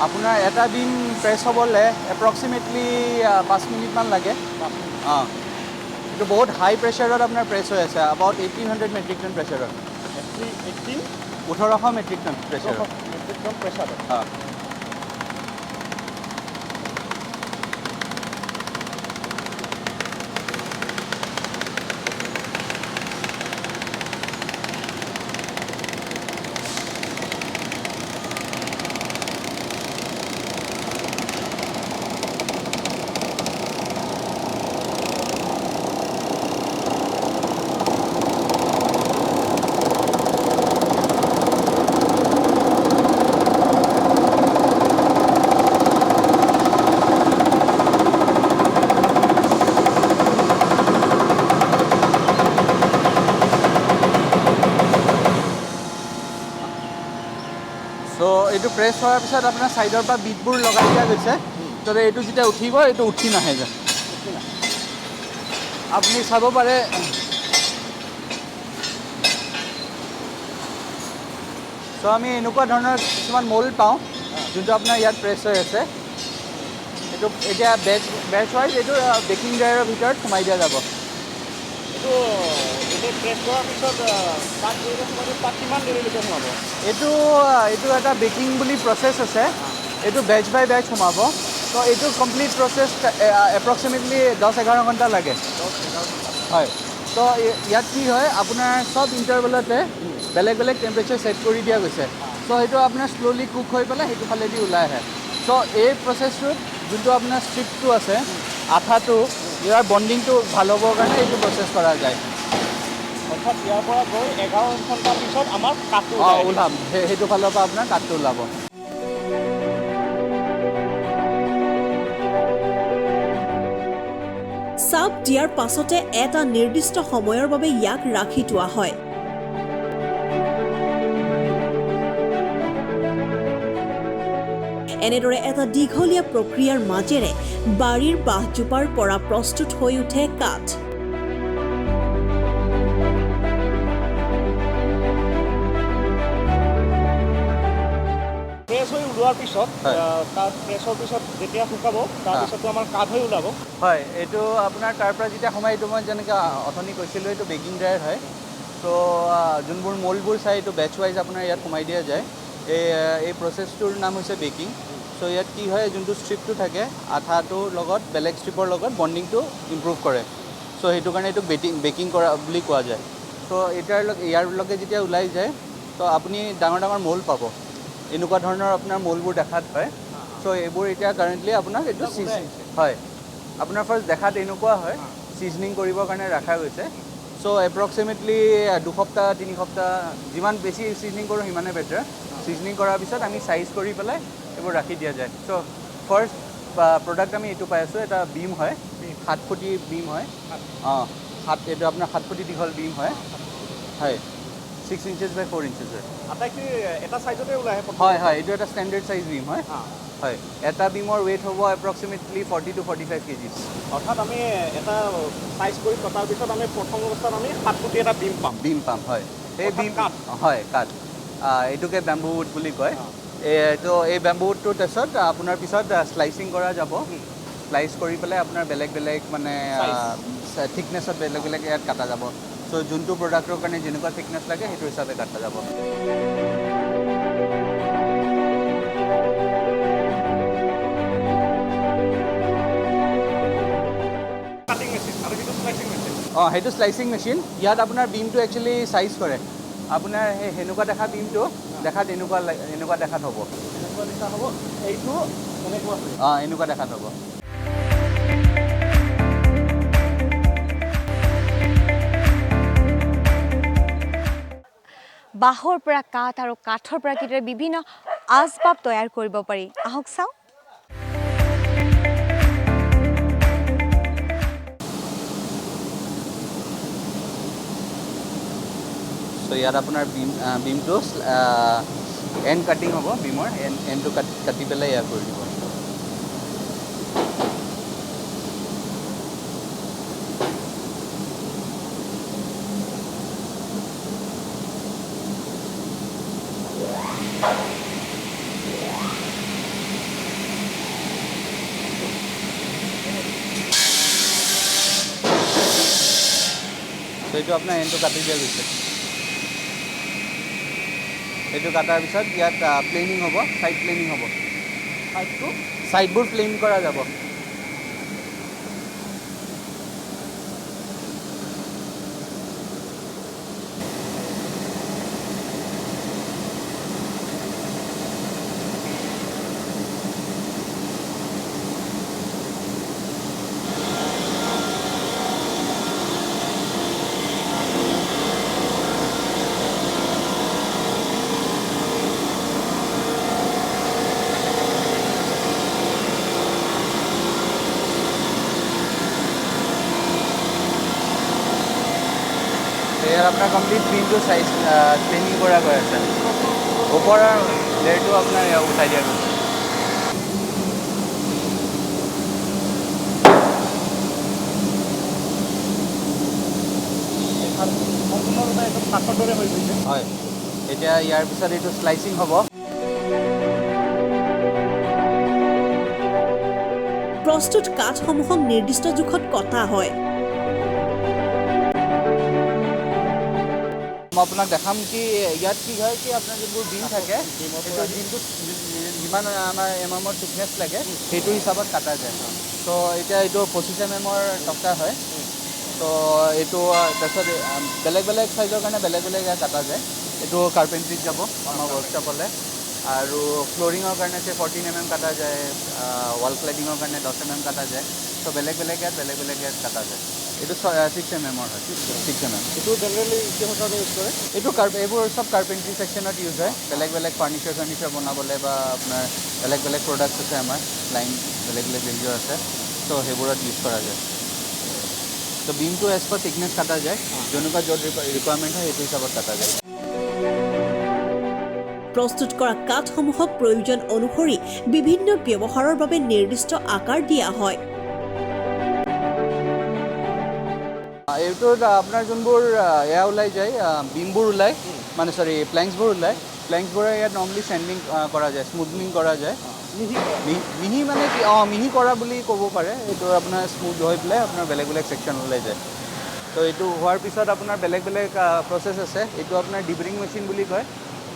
আপোনাৰ এটা বিম প্ৰেছ হ'বলৈ এপ্ৰক্সিমেটলি 5 মিনিটমান লাগে। অঁ, এইটো বহুত হাই প্ৰেছাৰত আপোনাৰ প্ৰেছ হৈ আছে, এবাউট 1800 মেট্ৰিক টন প্ৰেছাৰত। 1800 মেট্ৰিক টন প্ৰেছাৰত। মেট্ৰিক টন প্ৰেছাৰত। অঁ। এইটো প্ৰেছ হোৱাৰ পিছত আপোনাৰ ছাইডৰ পৰা বিটবোৰ লগাই দিয়া গৈছে, যাতে এইটো যেতিয়া উঠিব এইটো উঠি নাহে যে। আপুনি চাব পাৰে। চ' আমি এনেকুৱা ধৰণৰ কিছুমান মল্ড পাওঁ যোনটো আপোনাৰ ইয়াত প্ৰেছ হৈ আছে। এইটো এতিয়া বেচ ৱাইজ এইটো বেকিং ড্ৰায়াৰৰ ভিতৰত সোমাই দিয়া যাব। এইটো প্ৰেছ কৰাৰ পিছত তাত তাত কিমান দেৰিলৈকে সোমাব? এইটো এটা বেকিং বুলি প্ৰচেছ আছে, এইটো বেচ বাই বেচ সোমাব। ত' এইটো কমপ্লিট প্ৰচেছ এপ্ৰক্সিমেটলি 10-11 ঘণ্টা লাগে। হয়। ত' ইয়াত কি হয়, আপোনাৰ চব ইণ্টাৰভেলতে বেলেগ বেলেগ টেম্পাৰেচাৰ ছেট কৰি দিয়া গৈছে। চ' সেইটো আপোনাৰ শ্ল'লি কুক হৈ পেলাই সেইটো ফালেদি ওলাই আহে। চ' এই প্ৰচেছটোত যোনটো আপোনাৰ ষ্ট্ৰিপটো আছে, আঠাটো, ইয়াৰ বণ্ডিংটো ভাল হ'বৰ কাৰণে এইটো প্ৰচেছ কৰা যায়। অৰ্থাৎ ইয়াৰ পৰা গৈ 11 ঘণ্টাৰ পিছত আমাৰ কাঠটো ওলাম, সেইটো ফালৰ পৰা আপোনাৰ কাঠটো ওলাব। চাপ দিয়াৰ পাছতে এটা নিৰ্দিষ্ট সময়ৰ বাবে ইয়াক ৰাখি থোৱা হয়। এনেদৰে এটা দীঘলীয়া প্ৰক্ৰিয়াৰ মাজেৰে বাৰীৰ বাঁহজোপাৰ পৰা প্ৰস্তুত হৈ উঠে কাঠ। প্ৰেছ হৈ ওলোৱাৰ পিছত, তাত প্ৰেছৰ পিছত যেতিয়া শুকাব তাৰপিছতো আমাৰ কাঠ হৈ ওলাব। হয়, এইটো আপোনাৰ তাৰ পৰা যেতিয়া সোমাই, এইটো মই যেনেকৈ অথনি কৈছিলোঁ, এইটো বেকিং ড্ৰায়াৰ হয়। ত' যোনবোৰ মল্ডবোৰ চাই এইটো বেচ ৱাইজ আপোনাৰ ইয়াত সোমাই দিয়া যায়। এই প্ৰচেছটোৰ নাম হৈছে বেকিং। চ' ইয়াত কি হয়, যোনটো ষ্ট্ৰিপটো থাকে আঠাটোৰ লগত বেলেগ ষ্ট্ৰিপৰ লগত বণ্ডিংটো ইম্প্ৰুভ কৰে। চ' সেইটো কাৰণে এইটো বেকিং কৰা বুলি কোৱা যায়। চ' ইয়াৰ লগে যেতিয়া ওলাই যায়, ত' আপুনি ডাঙৰ ডাঙৰ মল্ড পাব, এনেকুৱা ধৰণৰ আপোনাৰ মল্ডবোৰ দেখাত হয়। চ' এইবোৰ এতিয়া কাৰেণ্টলি আপোনাক এইটো হয়, আপোনাৰ ফাৰ্ষ্ট দেখাত এনেকুৱা হয়, ছিজনিং কৰিবৰ কাৰণে ৰখা গৈছে। চ' এপ্ৰক্সিমেটলি 2 সপ্তাহ 3 সপ্তাহ, যিমান বেছি ছিজনিং কৰোঁ সিমানে বেটাৰ। ছিজনিং কৰাৰ পিছত আমি চাইজ কৰি পেলাই এইবোৰ ৰাখি দিয়া যায়। চ' ফাৰ্ষ্ট প্ৰডাক্ট আমি এইটো পাই আছোঁ, এটা বিম হয়, 7 ফুটি বিম হয়। অঁ, এইটো আপোনাৰ 7 ফুটি দীঘল বিম হয়। হয়, 6 ইঞ্চেছ বাই 4 ইঞ্চেছ হয়। আটাইখিনি এটা চাইজতে ওলাই আহে? হয় হয়, এইটো এটা ষ্টেণ্ডাৰ্ড চাইজ বিম হয়। হয়, এটা বিমৰ ৱেইট হ'ব এপ্ৰক্সিমেটলি 40 to 45 kgs। অৰ্থাৎ আমি এটা চাইজ কৰি কটাৰ পিছত আমি প্ৰথম অৱস্থাত আমি 7 ফুটি এটা বিম পাম। বিম পাম, হয়। সেই বিম হয়, কাঠ, এইটোকে বেম্বু উড বুলি কয়। এইটো এই বেম্বু উডটোৰ তাৰপিছত আপোনাৰ পিছত শ্লাইচিং কৰা যাব। শ্লাইচ কৰি পেলাই আপোনাৰ বেলেগ বেলেগ মানে থিকনেছত বেলেগ বেলেগ ইয়াত কাটা যাব। চ' যোনটো প্ৰডাক্টৰ কাৰণে যেনেকুৱা থিকনেছ লাগে সেইটো হিচাপে কাটা যাব। অঁ, সেইটো শ্লাইচিং মেচিন। ইয়াত আপোনাৰ বিমটো একচুৱেলি চাইজ কৰে। আপোনাৰ সেই সেনেকুৱা দেখা বিমটো দেখাত এনেকুৱা দেখাত হ'ব। অঁ, এনেকুৱা দেখাত হ'ব। বাঁহৰ পৰা কাঠ আৰু কাঠৰ পৰা কিদৰে বিভিন্ন আচবাব তৈয়াৰ কৰিব পাৰি। আহক চাওঁ। চ' ইয়াত আপোনাৰ বিমটো এণ্ড কাটিং হ'ব, বিমৰ এণ্ডটো কাটি পেলাই এয়া কৰি দিব। চ' এইটো আপোনাৰ এণ্ডটো কাটি দিয়া গৈছে। এইটো কটাৰ পিছত ইয়াত প্লেনিং হ'ব, ছাইড প্লেনিং হ'ব। ছাইডবোৰ প্লেইন কৰা যাব। ইয়াত আপোনাৰ কমপ্লিট বিমটো চাইজ প্লেনিং কৰা গৈ আছে। ওপৰৰ লেয়াৰটো আপোনাৰ উঠাই দিয়া গৈছে। সম্পূৰ্ণৰূপে একদম কাঠৰ দৰে হৈ গৈছে। হয়, এতিয়া ইয়াৰ পিছত এইটো শ্লাইচিং হ'ব। প্ৰস্তুত কাঠসমূহক নিৰ্দিষ্ট জোখত কটা হয়। মই আপোনাক দেখাম কি ইয়াত কি হয়, কি আপোনাৰ যোনবোৰ বিম থাকে, সেইটো বিমটোত যিমান আমাৰ এম এমৰ থিকনেছ লাগে সেইটো হিচাপত কটা যায়। ত' এতিয়া এইটো 25 এম এমৰ টক্টা হয়। ত' এইটো তাৰপিছত বেলেগ বেলেগ চাইজৰ কাৰণে বেলেগ বেলেগ কটা যায়। এইটো কাৰ্পেণ্ট্ৰিত যাব আমাৰ ৱৰ্কশ্বপলৈ। আৰু ফ্ল'ৰিঙৰ কাৰণে 14 এম এম কটা যায়, ৱাল ক্লেডিঙৰ কাৰণে 10 এম এম কটা যায়। চ' বেলেগ বেলেগ ইয়াত বেলেগ বেলেগ ইয়াত কটা যায়। এইটো 6 এম এমৰ হয়, 6 এম এম। এইটো জেনেৰেলি কিহৰ কাৰণে ইউজ কৰে? এইটো এইবোৰ চব কাৰ্পেণ্ট্ৰি ছেকশ্যনত ইউজ হয়। বেলেগ বেলেগ ফাৰ্নিচাৰ চাৰ্নিচাৰ বনাবলৈ বা আপোনাৰ বেলেগ বেলেগ প্ৰডাক্টছ আছে, আমাৰ লাইন বেলেগ বেলেগ ৰেঞ্জৰ আছে, চ' সেইবোৰত ইউজ কৰা যায়। ত' বিমটো এজ পাৰ থিকনেছ কটা যায়, যেনেকুৱা য'ত ৰিকুৱাৰমেণ্ট হয় সেইটো হিচাপত কটা যায়। প্ৰস্তুত কৰা কাঠসমূহক প্ৰয়োজন অনুসৰি বিভিন্ন ব্যৱহাৰৰ বাবে নিৰ্দিষ্ট আকাৰ দিয়া হয়। এইটোত আপোনাৰ যোনবোৰ এয়া ওলাই যায়, বিমবোৰ ওলায়, মানে চৰি প্লেংকছবোৰ ওলায়। প্লেংকছবোৰে ইয়াত নৰ্মেলি চেণ্ডিং কৰা যায়, স্মুথনিং কৰা যায়। মিহি মানে কি, মিহি কৰা বুলি ক'ব পাৰে। এইটো আপোনাৰ স্মুথ হৈ পেলাই আপোনাৰ বেলেগ বেলেগ ছেকশ্যন ওলাই যায়। ত' এইটো হোৱাৰ পিছত আপোনাৰ বেলেগ বেলেগ প্ৰচেছ আছে। এইটো আপোনাৰ ডিবৰিং মেচিন বুলি কয়।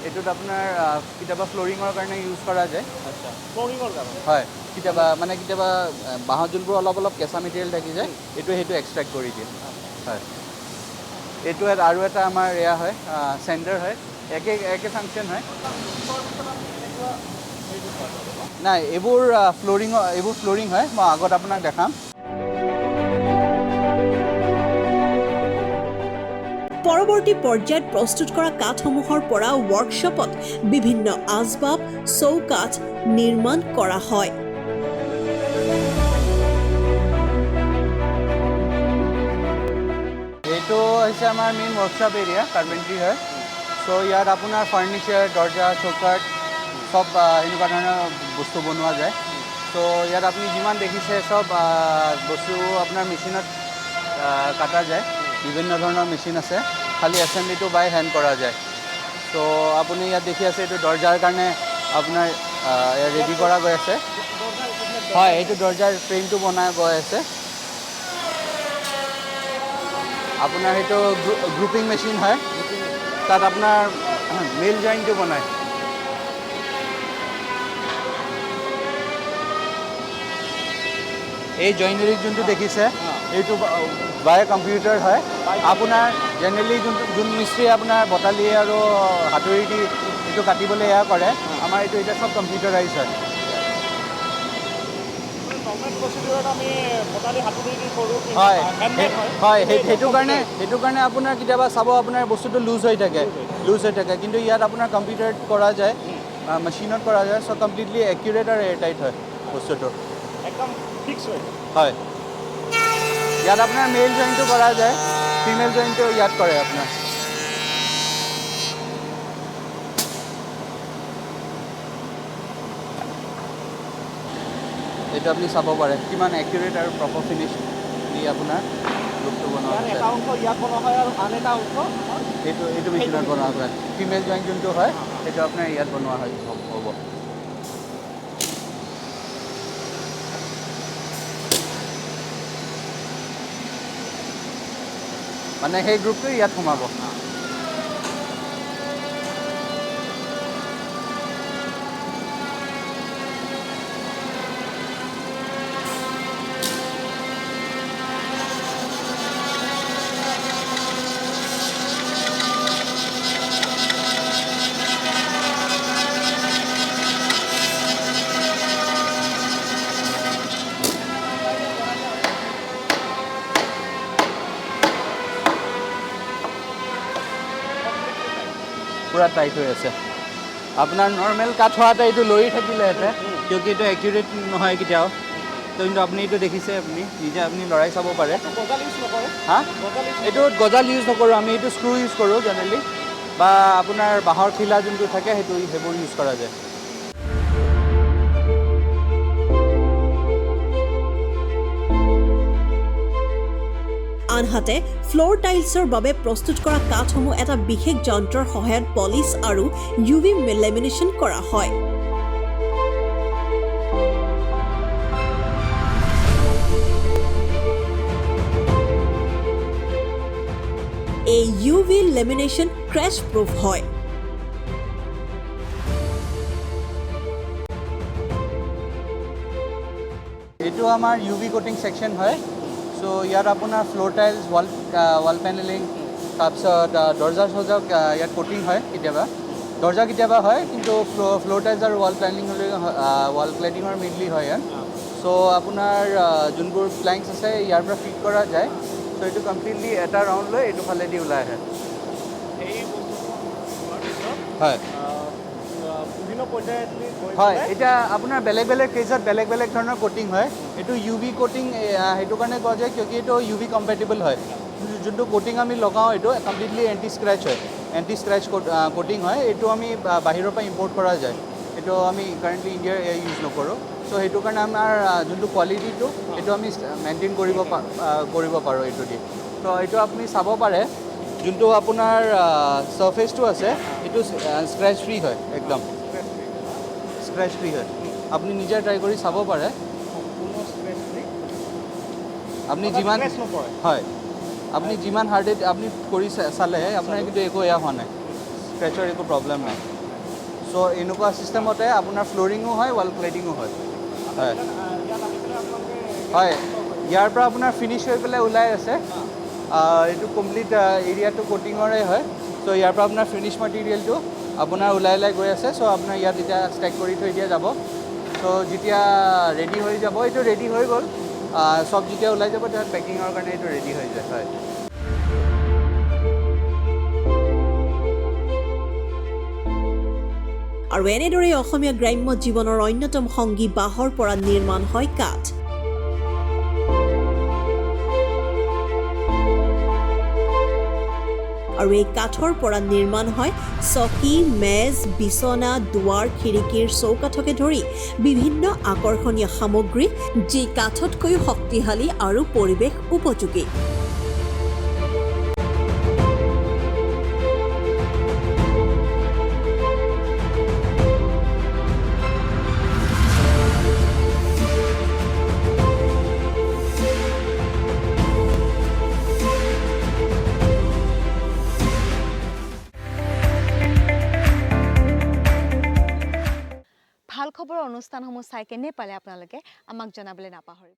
এইটোত আপোনাৰ কেতিয়াবা ফ্ল'ৰিঙৰ কাৰণে ইউজ কৰা যায়। ফ্ল'ৰিঙৰ কাৰণে? হয়, কেতিয়াবা মানে কেতিয়াবা বাঁহত যোনবোৰ অলপ অলপ কেঁচা মেটেৰিয়েল থাকি যায়, এইটো সেইটো এক্সট্ৰেক্ট কৰি দিয়ে। হয়, এইটো আৰু এটা আমাৰ এয়া হয়, চেণ্ডাৰ হয়, একে ফাংচন হয়। নাই, এইবোৰ এইবোৰ ফ্ল'ৰিং হয়, মই আগত আপোনাক দেখাম। পৰৱৰ্তী পৰ্যায়ত প্ৰস্তুত কৰা কাঠসমূহৰ পৰা ৱৰ্কশ্বপত বিভিন্ন আচবাব, চৌকাঠ নিৰ্মাণ কৰা হয়। এইটো হৈছে আমাৰ মেইন ৱৰ্কশ্বপ এৰিয়া, কাৰ্পেণ্ট্ৰি হয়। চ' ইয়াত আপোনাৰ ফাৰ্নিচাৰ, দৰ্জা, চৌকাঠ চব এনেকুৱা ধৰণৰ বস্তু বনোৱা যায়। চ' ইয়াত আপুনি যিমান দেখিছে চব বস্তু আপোনাৰ মেচিনত কাটা যায়। বিভিন্ন ধৰণৰ মেচিন আছে, খালি এছেম্বলিটো বাই হেণ্ড কৰা যায়। চ' আপুনি ইয়াত দেখি আছে এইটো দৰ্জাৰ কাৰণে আপোনাৰ ৰেডি কৰা গৈ আছে। হয়, এইটো দৰ্জাৰ ফ্ৰেমটো বনাই গৈ আছে। আপোনাৰ সেইটো গ্ৰুপিং মেচিন হয়, তাত আপোনাৰ মেইল জইনটো বনায়। এই জইনাৰী যোনটো দেখিছে এইটো বাই কম্পিউটাৰ হয়। আপোনাৰ জেনেৰেলি যোন মিস্ত্ৰী আপোনাৰ বটালি আৰু হাতুৰি দি এইটো কাটিবলৈ এয়া কৰে, আমাৰ এইটো এতিয়া চব কম্পিউটাৰাইজ হয়। নৰ্মেল প্ৰচিডিউৰত আমি বটালি হাতুৰি দি কৰোঁ। হয়। হেণ্ডমেড হয়। হয়, সেইটো কাৰণে আপোনাৰ কেতিয়াবা চাব, আপোনাৰ বস্তুটো লুজ হৈ থাকে। কিন্তু ইয়াত আপোনাৰ কম্পিউটাৰত কৰা যায়, মেচিনত কৰা যায়। চ' কমপ্লিটলি একিউৰেট আৰু এয়াৰ টাইট হয় বস্তুটো। একদম ফিক্স হৈ যায়। হয়, ইয়াত আপোনাৰ মেল জইনটো কৰা যায়, ফিমেল জইনটো ইয়াত কৰে আপোনাৰ। এইটো আপুনি চাব পাৰে, কিমান একিউৰেট আৰু প্ৰপাৰ ফিনিছ দি আপোনাৰ ৰূপটো বনোৱা ইয়াৰ হৈছে। এটা অংশ ইয়াত বনোৱা হয় আৰু আন এটা অংশ আমাৰ এইটো মেচিনত বনোৱা হয়। ফিমেল জইন যোনটো হয়, সেইটো আপোনাৰ ইয়াত বনোৱা হয় হ'ব। মানে সেই গ্ৰুপটো ইয়াত সোমাব। পূৰা টাইট হৈ আছে। আপোনাৰ নৰ্মেল কাঠ হোৱাতে এইটো লৰি থাকিলেহেঁতেন, কিয় এইটো একিউৰেট নহয় কেতিয়াও। তো কিন্তু আপুনি এইটো দেখিছে, আপুনি নিজে আপুনি লৰাই চাব পাৰে। গজাল ইউজ নকৰে? হা? গজাল ইউজ? এইটোত গজাল ইউজ নকৰোঁ আমি। এইটো স্ক্ৰু ইউজ কৰোঁ জেনেৰেলি, বা আপোনাৰ বাঁহৰ খিলা যোনটো থাকে, সেইটো সেইবোৰ ইউজ কৰা যায়। আনহাতে ফ্ল'ৰ টাইলছৰ বাবে প্ৰস্তুত কৰা কাঠসমূহ এটা বিশেষ যন্ত্ৰৰ সহায়ত পলিচ আৰু ইউ ভি লেমিনেশ্যন কৰা হয়। এই U V lamination crease proof হয়। এইটো আমাৰ ইউ ভি কোটিং ছেকশ্যন হয়। চ' ইয়াত আপোনাৰ ফ্ল'ৰ টাইলছ, ৱাল পেনেলিং, তাৰপিছত দৰ্জা চৰ্জা ইয়াত কোটিং হয়। কেতিয়াবা দৰ্জা কেতিয়াবা হয়, কিন্তু ফ্ল'ৰ টাইলছ আৰু ৱাল প্লেনিং ৱাল ক্লেডিঙৰ মেইনলি হয় ইয়াত। চ' আপোনাৰ যোনবোৰ প্লেংকছ আছে, ইয়াৰ পৰা ফিট কৰা যায়। চ' এইটো কমপ্লিটলি এটা ৰাউণ্ড লৈ এইটো ফালেদি ওলাই আহে। এই বস্তুটো হোৱাৰ পিছত হয়। বিভিন্ন পৰ্যায়ত গৈ হয়। পেলাই এতিয়া আপোনাৰ বেলেগ বেলেগ কেছত বেলেগ বেলেগ ধৰণৰ কোটিং হয়। এইটো ইউ ভি কোটিং সেইটো কাৰণে কোৱা যায়, কিয় এইটো ইউ ভি কম্পেটিবল হয়। যোনটো কোটিং আমি লগাওঁ, এইটো কমপ্লিটলি এণ্টি স্ক্ৰেচ হয়, এণ্টি স্ক্ৰেচ কোটিং হয়। এইটো আমি বাহিৰৰ পৰা ইম্পৰ্ট কৰা যায়। এইটো আমি কাৰেণ্টলি ইণ্ডিয়াৰ ইউজ নকৰোঁ। চ' সেইটো কাৰণে আমাৰ যোনটো কোৱালিটিটো, সেইটো আমি মেইনটেইন কৰিব পাৰোঁ এইটো দি। ত' এইটো আপুনি চাব পাৰে, যোনটো আপোনাৰ ছাৰ্ফেচটো আছে, এইটো স্ক্ৰেচ ফ্ৰী হয়, একদম স্ক্ৰেচ ফ্ৰী হয়। আপুনি নিজে ট্ৰাই কৰি চাব পাৰে। সম্পূৰ্ণ স্ক্ৰেচ ফ্ৰী। আপুনি যিমান স্ক্ৰেচ নপৰে। হয়, আপুনি যিমান হাৰ্ডেড আপুনি কৰি চালে, আপোনাৰ কিন্তু একো এয়া হোৱা নাই, স্ক্ৰেচৰ একো প্ৰব্লেম নাই। চ' এনেকুৱা ছিষ্টেমতে আপোনাৰ ফ্ল'ৰিঙো হয়, ৱাল ক্লেডিঙো হয় হয় ইয়াত আহি পেলাই আপোনালোকে হয়, ইয়াৰ পৰা আপোনাৰ ফিনিছ হৈ পেলাই ওলাই আছে। এইটো কমপ্লিট এৰিয়াটো কোটিঙৰে হয়। চ' ইয়াৰ পৰা আপোনাৰ ফিনিছ মেটেৰিয়েলটো আপোনাৰ ওলাই ওলাই গৈ আছে। চ' আপোনাৰ ইয়াত এতিয়া ষ্টেক কৰি থৈ দিয়া যাব। চ' যেতিয়া ৰেডি হৈ যাব, এইটো ৰেডি হৈ গ'ল, চব যেতিয়া ওলাই যাব, তেতিয়া পেকিঙৰ কাৰণে এইটো ৰেডি হৈ যায়, হয়। আৰু এনেদৰেই অসমীয়া গ্ৰাম্য জীৱনৰ অন্যতম সংগী বাঁহৰ পৰা নিৰ্মাণ হয় কাঠ। আৰু এই কাঠৰ পৰা নিৰ্মাণ হয় চকী, মেজ, বিচনা, দুৱাৰ, খিৰিকীৰ চৌকাঠকে ধৰি বিভিন্ন আকৰ্ষণীয় সামগ্ৰী, যি কাঠতকৈও শক্তিশালী আৰু পৰিৱেশ উপযোগী। ভাল খবৰ অনুষ্ঠানসমূহ চাই কেনে পালে আপোনালোকে আমাক জনাবলৈ নাপাহৰিব।